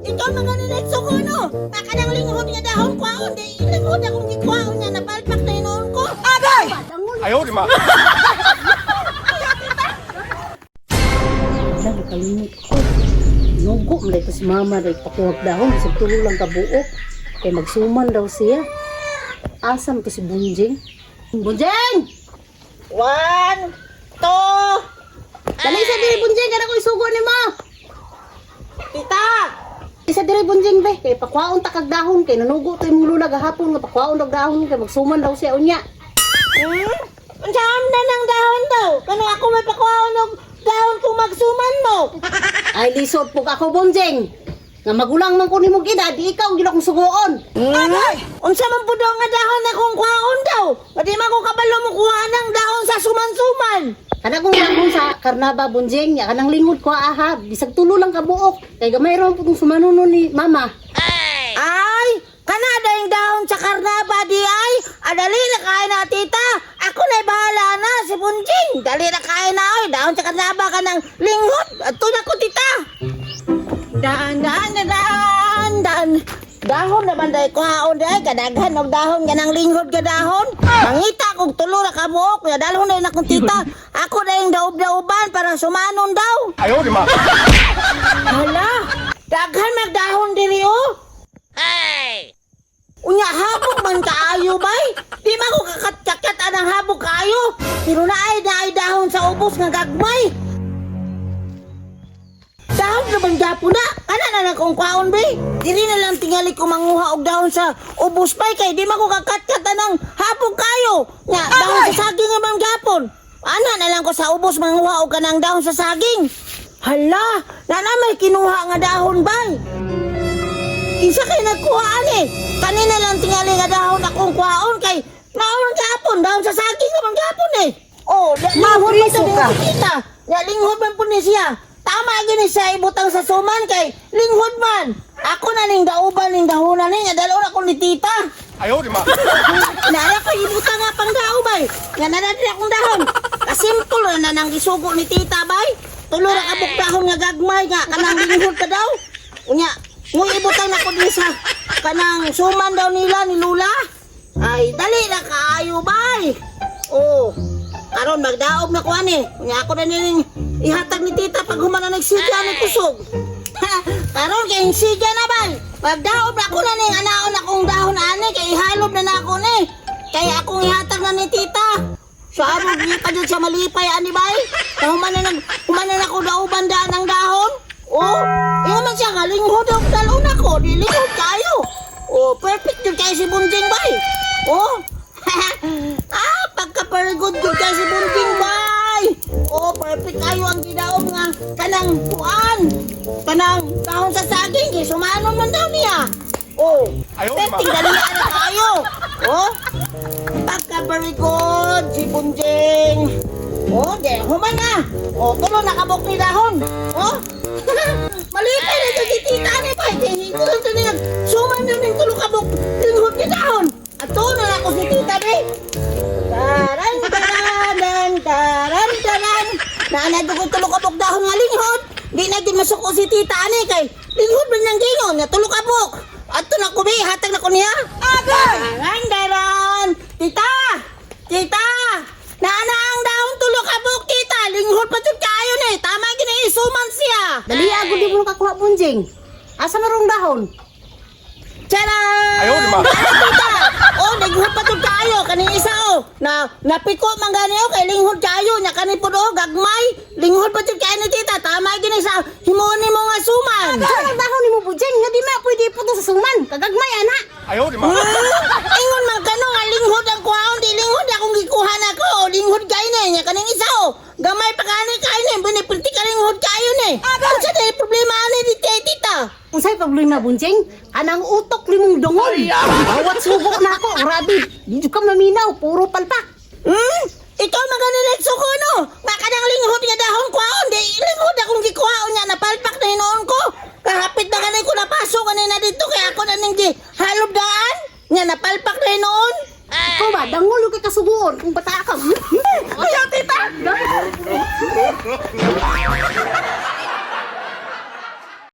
Ikaw mga niletso ko, no? Baka nang linghod nga dahon kwaon, di linghod akong gikwaon nga napalpak na hinoon ko. Agay! 哎呦我的妈！ Wala, nakalimot ko. Nugo, malay to si mama, dahil pakuhag dahon, bisag tulo lang kabuok. Kay magsuman daw siya. Asam to si Bunjing. Bunjing! One, two, Dali sa diri, Bunjing, kada ko isugo ni mo. Tita! Isa diri, Bunjing, be, kay pakuhaon ta kag dahon kay nanugo to imong lula gahapon nga pakuhaon og dahon kay magsuman daw siya unya. Hmm? Unsaon na ng dahon daw? Kano ako may pakuhaon og dahon kung magsuman mo? Ay lisod po ako, Bunjing. Nga magulang man ko nimong edad, di ikaw ang ginakong sugoon. Agay! Unsa man pud nga dahon akong kuhaon daw? Pati man ko kabalo mo kuha ng dahon sa suman-suman. Kana kong dahon sa Karnaba, Bunjing, ya kanang lingod ko aha, bisag tulo lang kabuok. Kay gamay ra man pud tong sumanuno ni mama. Ay, kana yung dahon sa karnaba di ay. Adali na kain na, tita. Ako na bahala na si Bunjing. Dali na kain na oy. Dahon sa karnaba ka ng linghod. Ato na ko, tita. Daan, daan, daan, daan, daan. Dahon naman dahil kuhaon dahil kadaghan og dahon ganang linghod ka dahon. Mangita kog tulo ra ka buok. Ya dalhon na akong tita. Ako na yung daub-dauban para sumanon daw. 哎呦我的妈！ Hala, daghan magdahon diri oh. Unya habog man kaayo bay. Di man ko kakat-kakat anang habog kaayo. Pero naay naay dahon sa ubos nga gagmay. Dahon na bang gapo na? Kana na lang kong kwaon bay. Diri na lang tingali ko manguha og dahon sa ubos bay kay di man ko kakat-kat anang habog kaayo. Nya dahon sa saging nga bang gapon. Ana na lang ko sa ubos manguha og kanang dahon sa saging. Hala, nana may kinuha nga dahon bay. Kinsa kay nagkuhaan eh. Kanina lang tingali nga dahon akong kuhaon kay naon gapon dahon sa saging naman gapon eh. Oh, linghod man Mapriso ka. ka. Kita. Ya linghod man po ni siya. Tama gini siya ibutang sa suman kay linghod man. Ako na ning dauban ning dahonan ni nga dalon ako ni tita. 哎呦我的妈！ Nara ko ibutang nga pang dao bay. Nga na akong dahon. Kasimple na nang gisugo ni tita bay. Tulo ra ka buk dahon nga gagmay nga kanang linghod pa daw. Unya, nguy ibutang na ko din sa kanang suman daw nila ni Lula. Ay, dali na kaayo bay. Oh, karon magdaob na ko ani. Unya ako na ning ihatag ni tita pag human na nagsigya ni kusog. Karon kay sigya na bay. Magdaob na ko na ning anaon akong dahon ani kay ihalob na nako ni. Kay akong ihatag na ni tita. Sa arog di pa jud siya malipay ani bay. Human na nag human na nako dauban daan ang dahon. Oh, iyo man siya nga linghod og dalon ako, di linghod kayo. Oh, perfect jud kay si Bunjing bay. Oh. Ah, pagka very good jud kay si Bunjing bay. Oh, perfect kayo ang gidaog nga kanang kuan. Kanang dahon sa saging kay sumanon man daw niya. Oh, Ayaw, ma. perfect dali na kayo. Oh, pagka very good si Bunjing. Oh, de, human na. Oh, tulo nakabok ni dahon. Oh. Malipay na ito si tita ni pa. Hindi ko lang ito niya. Suman yun yung tulo kabok. Linghod ni dahon. At na ako si tita ni. Taran, taran, taran, taran. Naanad ko tulo kabok dahon nga linghod. Di na din masuko si tita ani kay linghod man nang gingon nga tulo kabok. Ato na ko bi, hatag na ko niya. Agay! Taran, taran. Tita! Tita! Naana ang dahon tulo kabok, tita. Linghod pa jud kaayo ni. Tama gini isuman siya. Dali ako di mo nakakuha, Bunjing. Asa marong dahon? Charan! 哎呦我的妈！ Ano, tita? Oh, linghod pa jud kaayo kaning isa oh. Na napiko man gani oh kay linghod kaayo nya kani pud oh gagmay. Linghod pa jud kaayo ni tita. Tama gini sa himuon nimo nga suman. Asa ang dahon nimo, Bunjing? Nga di ma pwede iputo sa suman. Kagagmay ana. 哎呦我的妈！ Ingon man kano nga linghod ang kuhaon di linghod akong gikuha nako. Oh, linghod kaayo ni nya kaning isa oh. Gamay pa kani kaayo ni binipinti ka linghod kaayo ni. Unsa day problema ani ni tita? Unsay problema, Bunjing? Anang utok limong dungol. Bawat sugo na ako, grabe. Di jud ka maminaw, puro palpak. Hmm? Ikaw maganiletso ko no. Baka nang linghod nga dahon kuhaon di linghod akong gikuhaon nga napalpak na hinoon ko. Kahapit na kanay ko napasok kanina dito kaya ako na ning gi halob daan nga napalpak na hinoon. Ikaw ba, dangol yung kay kasuguon kung bata ka.